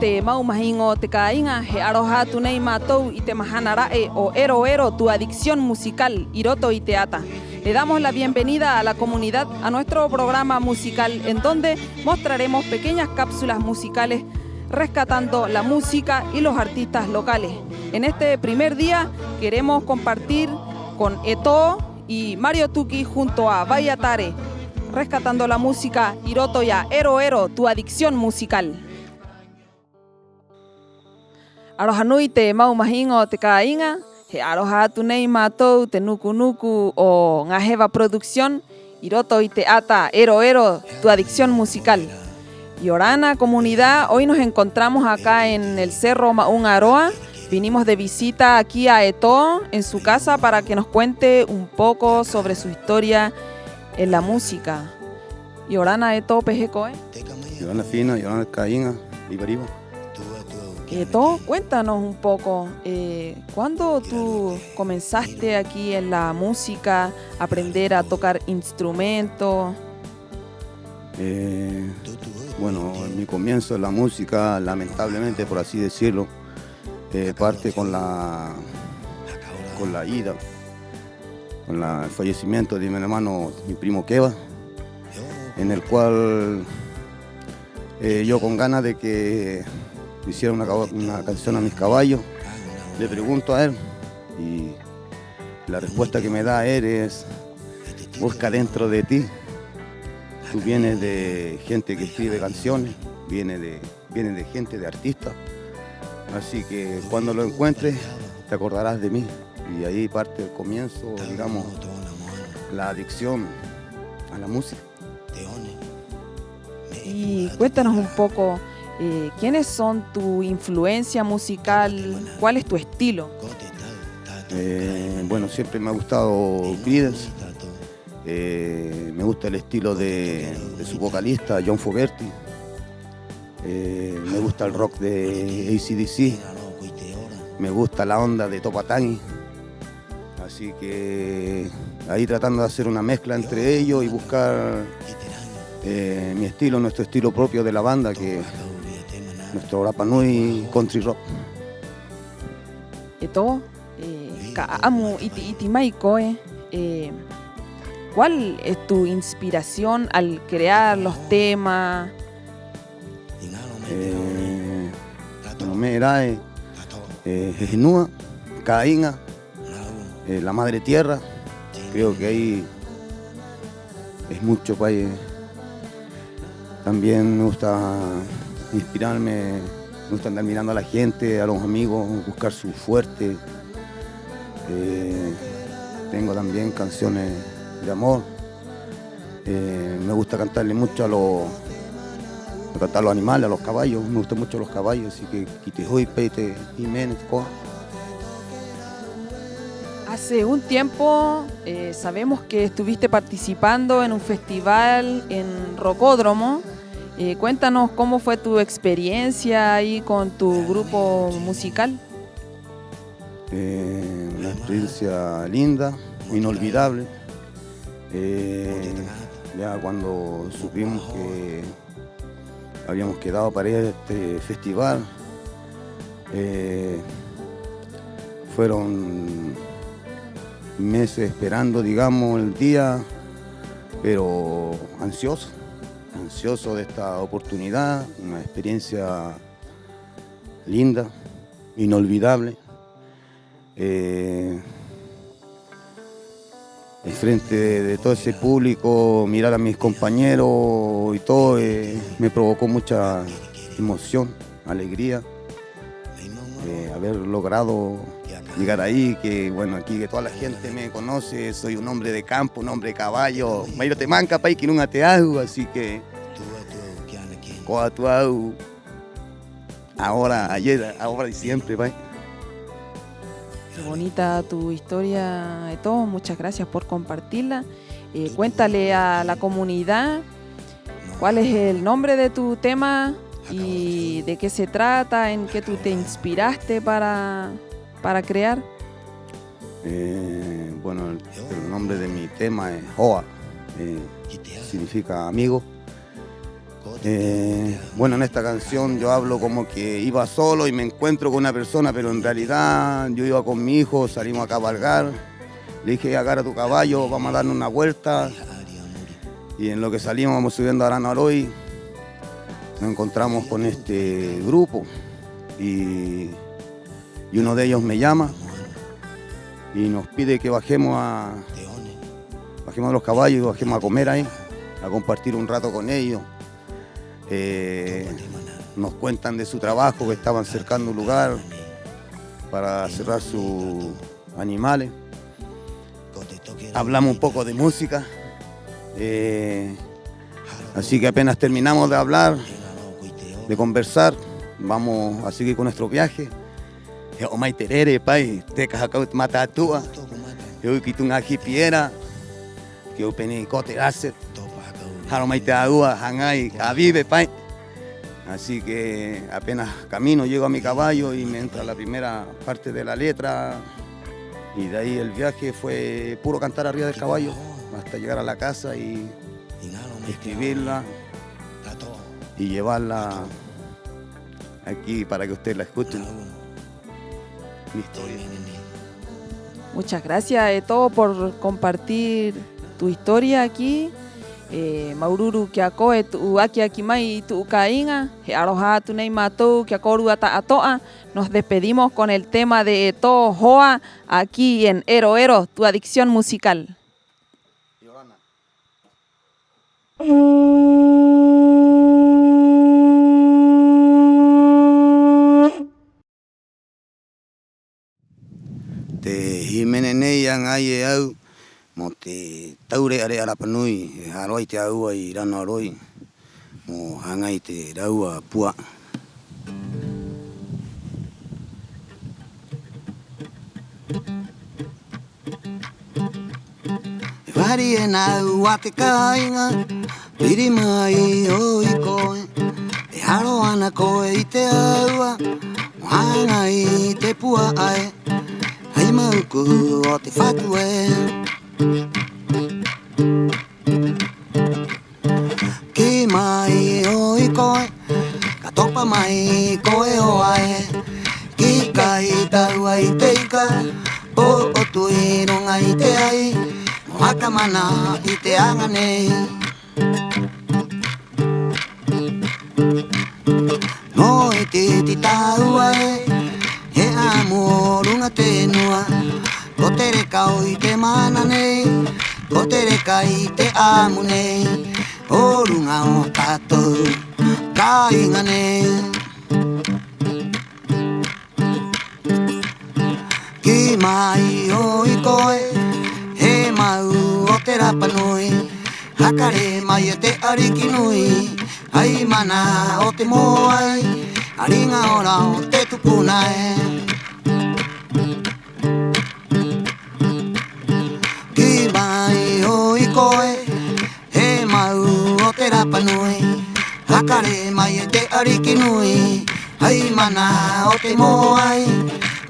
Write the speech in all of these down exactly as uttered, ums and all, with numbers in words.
te mau mahiŋo o te kāiŋa, he 'aroha atu nei mātou i te mahana ra'e o Ero Ero, tu adicción musical, 'i roto i te ata. Le damos la bienvenida a la comunidad a nuestro programa musical, en donde mostraremos pequeñas cápsulas musicales rescatando la música y los artistas locales. En este primer día queremos compartir con Eto y Mario Tuki junto a Vaya Tare, rescatando la música 'i roto i a Ero Ero, tu adicción musical. 'Aroha nui te mau mahiŋo o te kāiŋa, he 'aroha atu nei mātou te nuku-nuku o Ŋā Heva Producción, 'i roto i te ata Ero Ero, tu adicción musical. 'Iorana comunidad, hoy nos encontramos acá en el Cerro Ma'uŋa Roa. Vinimos de visita aquí a Eto en su casa para que nos cuente un poco sobre su historia en la música. 'Iorana Eto, ¿pē hē koe? 'Iorana Fina, 'iorana kāiŋa, riva-riva. Eto, cuéntanos un poco, eh, ¿cuándo tú comenzaste aquí en la música, a aprender a tocar instrumento? Eh, bueno, en mi comienzo en la música, lamentablemente, por así decirlo, eh, parte con la, con la ida, con la, el fallecimiento de mi hermano, mi primo Keva, en el cual, eh, yo con ganas de que hiciera una caba-, una canción a mis caballos, le pregunto a él y la respuesta que me da él es: "Busca dentro de ti. Tú vienes de gente que escribe canciones, vienes de, vienes de gente, de artistas. Así que cuando lo encuentres, te acordarás de mí". Y ahí parte el comienzo, digamos, la adicción a la música. Y cuéntanos un poco, eh, ¿quiénes son tu influencia musical? ¿Cuál es tu estilo? Eh, bueno, siempre me ha gustado Creedence. Eh, me gusta el estilo de, de su vocalista, John Fogerty. Eh, me gusta el rock de A C/D C. Me gusta la onda de Topa Tangi. Así que ahí tratando de hacer una mezcla entre ellos y buscar, eh, mi estilo, nuestro estilo propio de la banda, que nuestro Rapa Nui country rock. Eto, eh, ka 'a'amu 'iti-'iti mai koe, eh, ¿cuál es tu inspiración al crear los temas? Eh, bueno, me'e ra'e, eh, he henua, kāiŋa, eh, la madre tierra, creo que ahí es mucho, pa'i. También me gusta inspirarme, me gusta andar mirando a la gente, a los amigos, buscar su fuerte. Eh, tengo también canciones de amor. Eh, me gusta cantarle mucho a los, a cantar a los animales, a los caballos. Me gustan mucho los caballos, así que ki te hoi pē te hīmene, te koa. Hace un tiempo, eh, sabemos que estuviste participando en un festival en Rocódromo. Eh, cuéntanos cómo fue tu experiencia ahí con tu grupo musical. Eh, una experiencia linda, inolvidable. Eh, ya cuando supimos que habíamos quedado para ir a este festival, eh, fueron meses esperando, digamos, el día, pero ansioso, ansioso de esta oportunidad, una experiencia linda, inolvidable. Eh, enfrente de, de todo ese público, mirar a mis compañeros y todo, eh, me provocó mucha emoción, alegría, eh, haber logrado llegar ahí, que, bueno, aquí que toda la gente me conoce, soy un hombre de campo, un hombre de caballo, mai roto te manka, pa'i, ki ruŋa te ahu, así que koa atu a au. Ahora, ayer, ahora y siempre, pa'i. Qué bonita tu historia, Eto. Muchas gracias por compartirla. Eh, cuéntale a la comunidad cuál es el nombre de tu tema y de qué se trata, en qué tú te inspiraste para, para crear. Eh, bueno, el, el nombre de mi tema es Hoa, eh, significa amigo. Eh, bueno, en esta canción yo hablo como que iba solo y me encuentro con una persona, pero en realidad yo iba con mi hijo, salimos a cabalgar. Le dije: "Agarra tu caballo, vamos a darnos una vuelta". Y en lo que salimos, vamos subiendo a Rano Aroi, nos encontramos con este grupo y, y uno de ellos me llama y nos pide que bajemos a, bajemos de los caballos y bajemos a comer ahí, a compartir un rato con ellos. Eh, nos cuentan de su trabajo, que estaban cercando un lugar para cerrar sus animales. Hablamos un poco de música. Eh, así que apenas terminamos de hablar, de conversar, vamos a seguir con nuestro viaje. He oho mai te rere, pa'i, teka haka 'ou te mata'utu'a. He u'i ki tū ŋā hipi era, ki 'ou pē nei ko te láser. He haro mai te 'āua, hāŋai, ka vive, pa'i. Así que apenas camino, llego a mi caballo y me entra la primera parte de la letra. Y de ahí el viaje fue puro cantar arriba del caballo hasta llegar a la casa y escribirla y llevarla aquí para que usted la escuche. Mi historia. Muchas gracias, Eto, por compartir tu historia aquí. E māuru-uru ki a koe tu'u aki-aki mai i tu'u kāiŋa. He aroha atu nei mātou ki a kōrua ta'ato'a. Nos despedimos con el tema de Eto, Hoa, aquí en Ero Ero, tu adicción musical. Te hīmene nei e aŋa ai e au mo te taure'a-re'a rapa nui e haro ai te 'āua 'i Rano Aroi, mo hāŋai i te rāua pua'a. E vari ena au a te kāiŋa, piri mai 'oi koe. E haro 'ana koe i te 'āua mo hāŋai i te pua'a ē, hai māuku o te fatu ē. Kī mai 'oi koe, ka topa mai koe 'o ē. Ki kai tāua i te ika, 'o, 'o tui ruŋa i te ai, mo haka mana i te aŋa nei. Mo iti-iti tāua ē, he 'a'amu o ruŋa te nua. Ko te reka 'oi te mana nei, ko te reka i te 'a'amu nei, o ruŋa o tātou kāiŋa nei. Kī mai 'oi koe, he ma'u o te rapa nui, haka rē mai e te 'ariki nui, hai mana o te mōai, a riŋa ora o te tupuna ē. Kī mai 'oi koe, he ma'u o te rapa nui, haka rē mai e te 'ariki nui, hai mana o te mōai,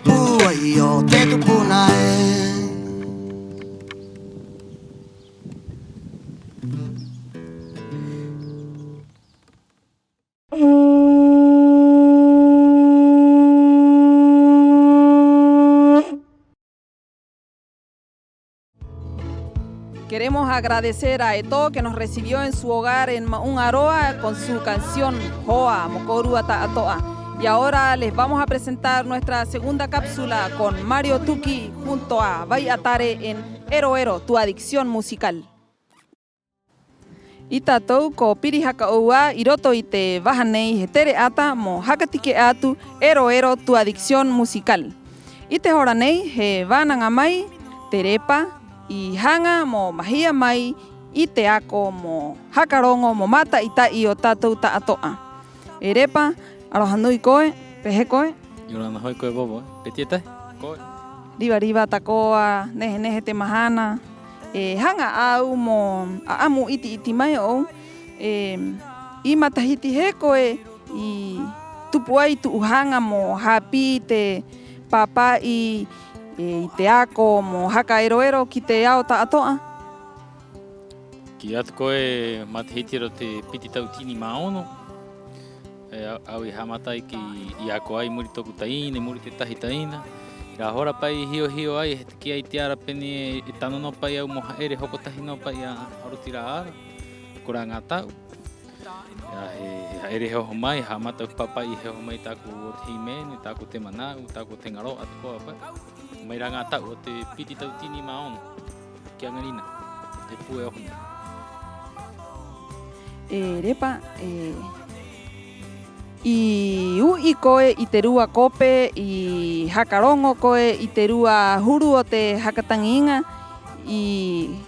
pūai o te tupuna ē. Queremos agradecer a Eto que nos recibió en su hogar en Ma'uŋa Roa con su canción Hoa, mo kōrua ta'ato'a. Y ahora les vamos a presentar nuestra segunda cápsula con Mario Tuki junto a Vai Atare en Ero Ero, tu adicción musical. I tātou ko piri haka 'ou 'ā 'i roto i te vaha nei he tere 'ata mo haka tike'a atu Ero Ero, tu adicción musical. 'I te hora nei he vānaŋa mai te repa i haŋa mo mahia mai i te ako mo haka roŋo mo māta'i-ta'i o tātou ta'ato'a. E repa, aroha nui koe, ¿pē hē koe? 'Iorana hoi koe, Vovo, ¿eh? ¿Pē tietai? Koe. Riva-riva tako'a, nehe-nehe te mahana. E haŋa a au mo 'a'amu 'iti-'iti mai ō'ou. E, ¿'i matahiti hē koe i tupu ai tu'u haŋa mo hāpī i te pāpa'i, e, i te ako mo haka ero-ero ki te ao ta'ato'a? Kī atu koe, matahiti era o te piti tautini mā ono, e, a-, au i ha'amata ai ki, i ako ai muri tō'oku taina, muri tētahi taina. Rā hora pa'i i hio-hio ai, he take'a i te ara pē nei ē, e tano nō pa'i au mo ha'ere hoko tahi nō pa'i a, a roto i rā ara, ko rā ŋā ta'u. Ia, he, he ha'ere he oho mai, ha'amata au ki papa'i he oho mai tā'aku o te hīmene, tā'aku o te mana'u, tā'aku o te ŋaro'a tako'a pa'i. Mai rā ŋā ta'u o te piti tautini mā ono ki 'aŋa rinā, e pū e oho mai. E Repa, e, i u'i koe i te rua kope, i haka roŋo koe i te rua huru o te haka taŋi iŋa, i,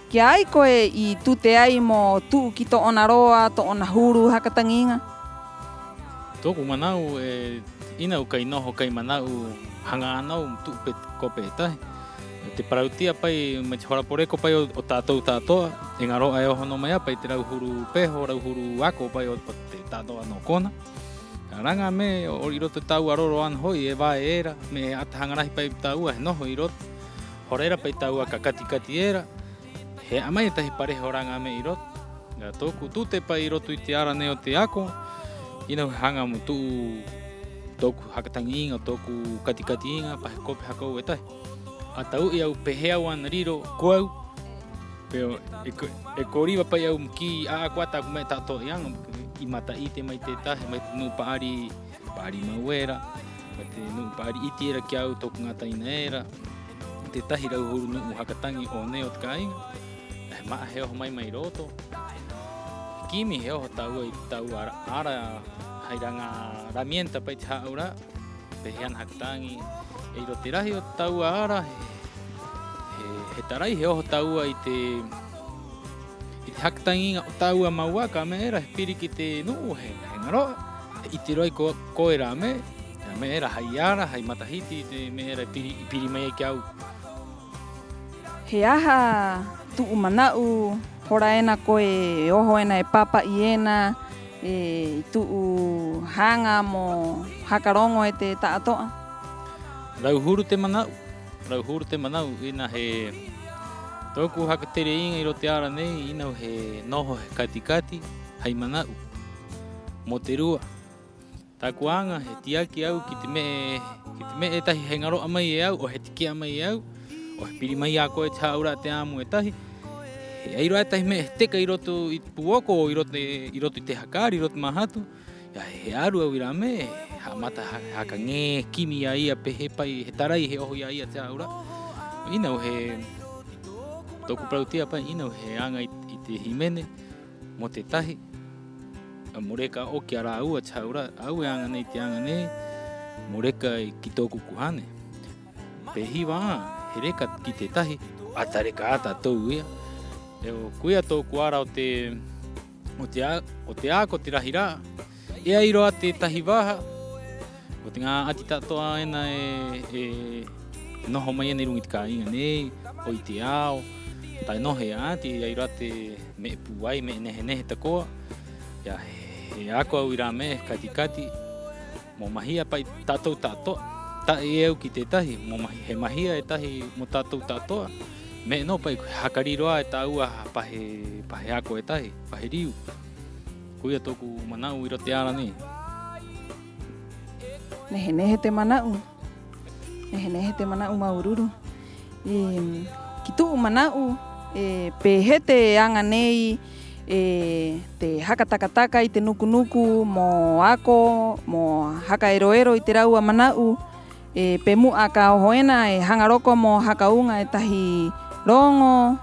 ki a ai koe i tute ai mo tu'u ki tō'ona roa, tō'ona huru haka taŋi iŋa? Tō'oku mana'u, e, 'ina au kai noho, kai mana'u, haŋa 'ana au mo tu'u pē kope e tahi. Te parauti'a pa'i mai te hora poreko pa'i o, o tātou ta'ato'a, e ŋaro'a e oho nō mai 'ā pa'i te rauhuru peho, rauhuru ako pa'i o, o te ta'ato'a nō kona. Rā ŋā me'e o, o 'i roto i tāua roro 'ana ho'i, e vae era, me'e 'ata haŋa rahi pa'i tāua he noho 'i roto. Hora era pa'i tāua ka kati-kati era, he e'a mai e tahi parehe o rā ŋā me'e 'i roto. Ia, tō'oku tute pa'i 'i roto i te ara nei o te ako, 'ina au he haŋa mo tu'u tō'oku haka taŋi iŋa, tō'oku kati-kati iŋa, pa he kope haka 'ou e tahi. 'Ata u'i au pē hē au ana riro ko au, pero e ko, e ko riva pa'i au mo kī 'ā'aku 'ā tā'aku me'e ta'ato'a i aŋa, i mata'ite mai tētahi, mai te nu'u pa'ari pa'ari mau era, mai te nu'u pa'ari 'iti era ki a au, tō'oku ŋā taina era, tētahi rauhuru nu'u haka taŋi 'o nei o te kāiŋa, he ma'a he oho mai mai roto. He kimi he oho tāua i te tāua ara, ara hai rā ŋā herramienta pa'i te hā'aura'a, pē hē ana haka taŋi, 'e 'i roto i te rahi o te tāua ara, he, he, he tarai he oho tāua i te, i te haka taŋi iŋa o tāua mau 'ā, ka me'e era he piri ki te nu'u, he, he ŋaro'a, he 'ite rō ai ko, koe rā me'e, rā me'e era hai ara, hai matahiti, te me'e era i piri, i piri mai ai ki a au. ¿He aha tu'u mana'u hora ena koe e oho ena e pāpa'i ena, e, i tu'u haŋa mo haka roŋo e te ta'ato'a? Rauhuru te mana'u, rauhuru te mana'u, 'ina he tō'oku haka tere iŋa 'i roto i te ara nei, 'ina au he noho he kati-kati hai mana'u. Mo te rua, tā'aku aŋa he tiaki au ki te me'e, ki te me'e e tahi he ŋaro'a mai e au, 'o he take'a mai e au, 'o he piri mai i a koe te hā'aura'a, te 'a'amu e tahi. He ai rō 'ā e tahi me'e he teka 'i roto i te pū'oko, 'o 'i roto, 'i roto i te hakari, 'i roto māhatu. Ia, he aru au i rā me'e, he ha'amata ha-, haka ŋē kimi i a ia pē hē pa'i, he tarai he oho i a ia te hā'aura'a. 'Ina au he, tō'oku parauti'a pa'i, 'ina au he aŋa i, i te hīmene mo tētahi, 'a mo reka 'ō ki a rāua te hā'aura'a, a au e aŋa nei te aŋa nei mo reka ki tō'oku kuhane. Pē hiva 'ā, he reka ki tētahi, 'ata reka 'ā tātou ia. 'E 'o koia tō'oku ara o te, o te a-, o te ako, te rahi ra'a. E ai rō 'ā tētahi vaha, ko te ŋā 'ati ta'ato'a ena e, e noho mai ena 'i ruŋa i te kāiŋa nei, 'o 'i te ao, ta'e noho e 'ati, e ai rō 'ā te me'e pūai, me'e nehe-nehe tako'a. Ia, he, he ako au i rā me'e kati-kati mo mahia pa'i tātou ta'ato'a. Ta'e e au ki tētahi, mo mahi-, he mahia e tahi mo tātou ta'ato'a. Me'e nō pa'i ko haka riro 'ā e tāua pa he, pa he ako e tahi, pa he riu. Koia tō'oku mana'u 'i roto i te ara nei. Nehe-nehe te mana'u. Nehe-nehe te mana'u, māuru-uru. E, ki tu'u mana'u, e, pē hē te aŋa nei, e, te haka taka-taka i te nuku-nuku mo ako, mo haka ero-ero i te rāua mana'u, e, pe mu'a ka oho ena, e haŋa rō koe mo haka uŋa e tahi roŋo.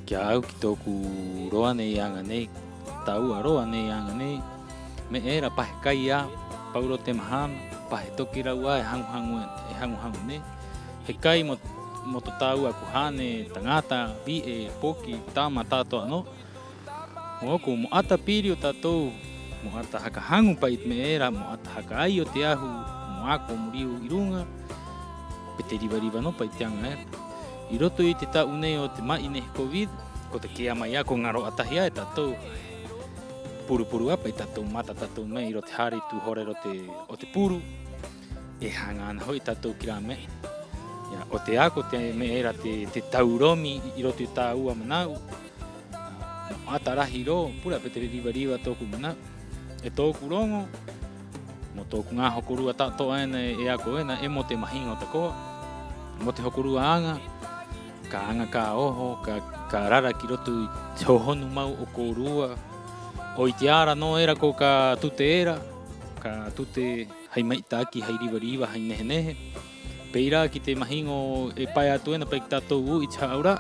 Ki a au, ki tō'oku roa nei aŋa nei, tāua roa nei aŋa nei, me'e era pa he kai 'ā, paurō te mahana, pa he tokerau 'ā e haŋu-haŋu, e haŋu-haŋu nei. He kai mo, mo tō tāua kuhane, taŋata, vi'e, poki, tama, ta'ato'a nō. Mo oku, mo 'ata piri o tātou, mo 'ata haka haŋu pa'i i te me'e era, mo 'ata haka ai o te ahu, mo ako, mo riu 'i ruŋa, pe te riva-riva nō pa'i te aŋa era. 'I roto i te ta'u nei o te ma'i nei he Covid, ko take'a mai 'ā, ko ŋaro'a tahi 'ā e tātou. Puru-puru 'ā pa'i tātou mata, tātou me'e 'i roto i te hare, i tu'u hora 'i roto o te puru. E haŋa 'ana ho'i tātou ki rā me'e. Ia, Ko te ako, te me'e era te, te tauromi 'i roto i a tāua mana'u. Mo 'ata rahi rō, pura pē te riva-riva tō'oku mana'u. 'E tō'oku roŋo, mo tō'oku ŋā hokorua ta'ato'a ena e, e ako ena, 'e mo te mahiŋo tako'a, mo te hokorua aŋa, ka aŋa ka oho, ka, ka rara ki roto i te hōhonu mau o kōrua. 'O 'ite 'ā rā nō era ko ka tute era, ka tute hai matahiti, hai riva-riva, hai nehe-nehe. Pē ira ki te mahiŋo e pae atu ena pa'i ki tātou 'i te hā'aura'a,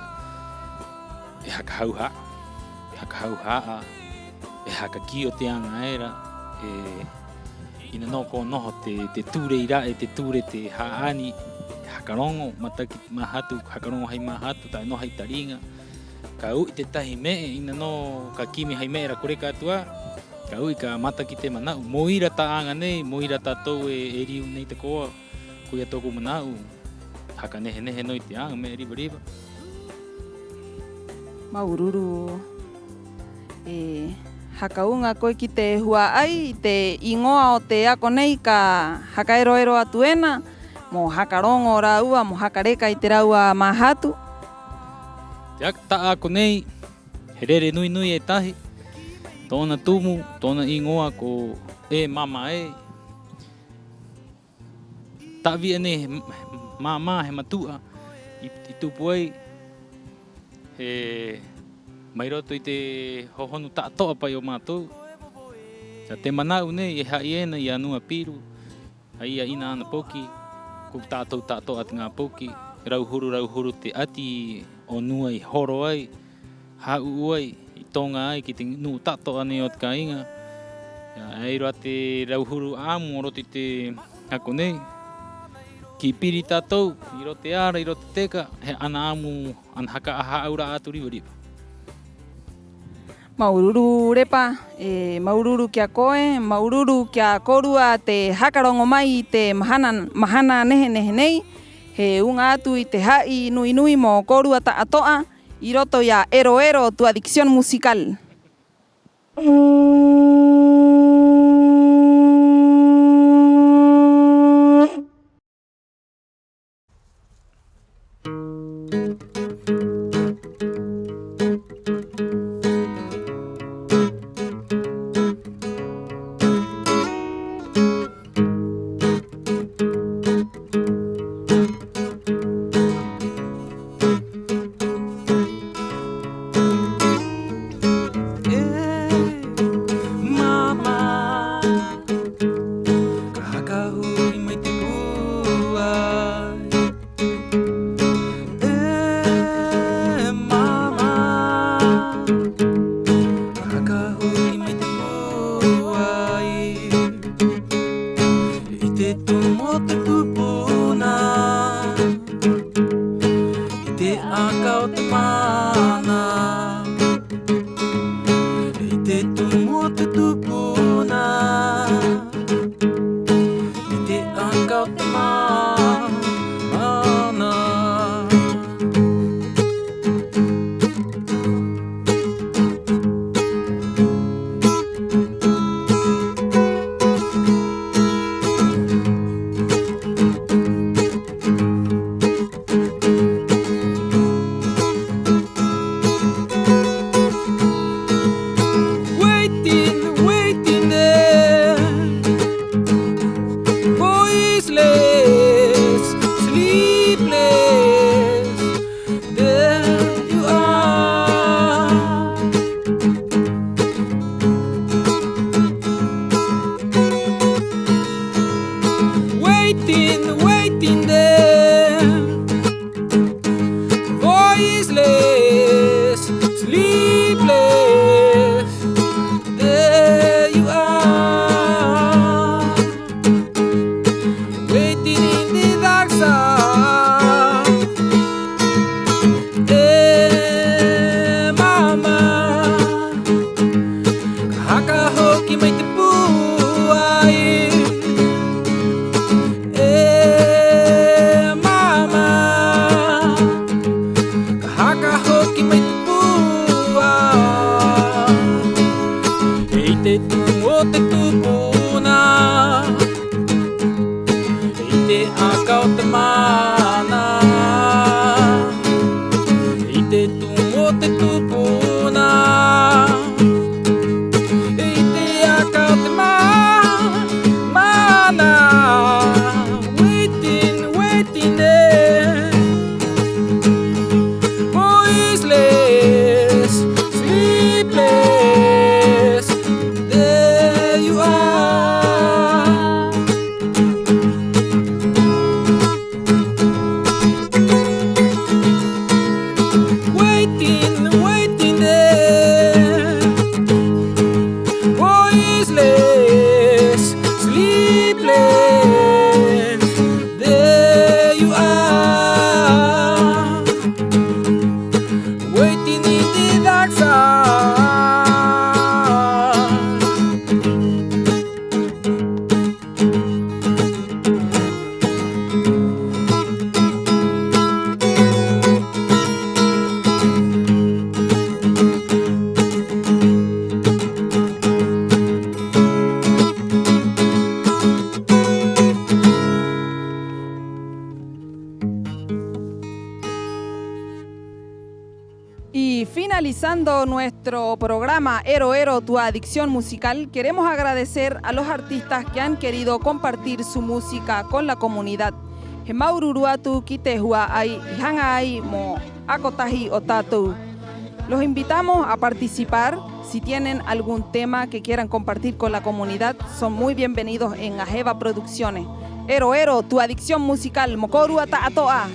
e haka hauha'a, e haka hauha'a, e haka kī o te aŋa era, 'e 'ina nō ko noho te, te ture i ra'e, te ture te ha'ani, e haka roŋo matahiti māhatu, haka roŋo hai māhatu, ta'e nō hai tariŋa. Ka u'i tētahi me'e, 'ina nō ka kimi hai me'e era ko reka atu 'ā, ka u'i ka mata ki te mana'u. Mo ira ta'a aŋa nei, mo ira tātou e, e riu nei tako'a, koia tō'oku mana'u, haka nehe-nehe nō i te aŋa me'e riva-riva. Māuru-uru. E haka uŋa koe ki te hua'ai i te 'īŋoa o te ako nei ka haka ero-ero atu ena, mo haka roŋo o rāua, mo haka reka i te rāua māhatu. Te ak-, ta'a ako nei, he rere nui-nui e tahi. Tō'ona tumu, tō'ona 'īŋoa ko E Mama Ē. Ta'e vi'e nei he m-, māmā, he matu'a i, i tupu ai, he mai roto i te hōhonu ta'ato'a pa'i o mātou. 'Ā, te mana'u nei e ha'i ena i a Nua Piru, a ia 'ina ana poki, ko tātou ta'ato'a te ŋā poki, rauhuru, rauhuru te 'ati o Nua i horo ai, hā'ū'ū ai, i toŋa ai ki te nu'u ta'ato'a nei o te kāiŋa. 'Ā, e ai rō 'ā te rauhuru 'a'amu o roto i te ako nei. Ki piri tātou, 'i roto i te ara, 'i roto i te teka, he ana 'a'amu, ana haka aha aura atu riva-riva. Māuru-uru Repa, e, māuru-uru ki a koe, māuru-uru ki a kōrua te haka roŋo mai i te mahana, mahana nehe-nehe nei, he uŋa atu i te ha'i nui-nui mo kōrua ta'ato'a, 'i roto i a Ero Ero, tu adicción musical. E mama, ka haka hoki mai te pūai. E mama, ka haka hoki mai te pūai. I te tumu o te tupuna, i te aka o te mana, i te tumu o te tupuna, i te aka o te mana. Waiting, waiting there, voiceless, sleepless, there you are. Waiting, waiting there, voiceless, sleepless, there you are. Waiting in the dark side. E mama, ka haka hoki mai te pūai. E mama, ka haka hoki mai te pūai. I te tumu o te tupuna, i te aka o te mana. Finalizando nuestro programa Ero Ero, tu adicción musical, queremos agradecer a los artistas que han querido compartir su música con la comunidad. He māuru-uru atu ki te hua'ai i haŋa ai mo ako tahi o tātou. Los invitamos a participar. Si tienen algún tema que quieran compartir con la comunidad, son muy bienvenidos en Ajeva Producciones. Ero Ero, tu adicción musical, mo kōrua ta'ato'a.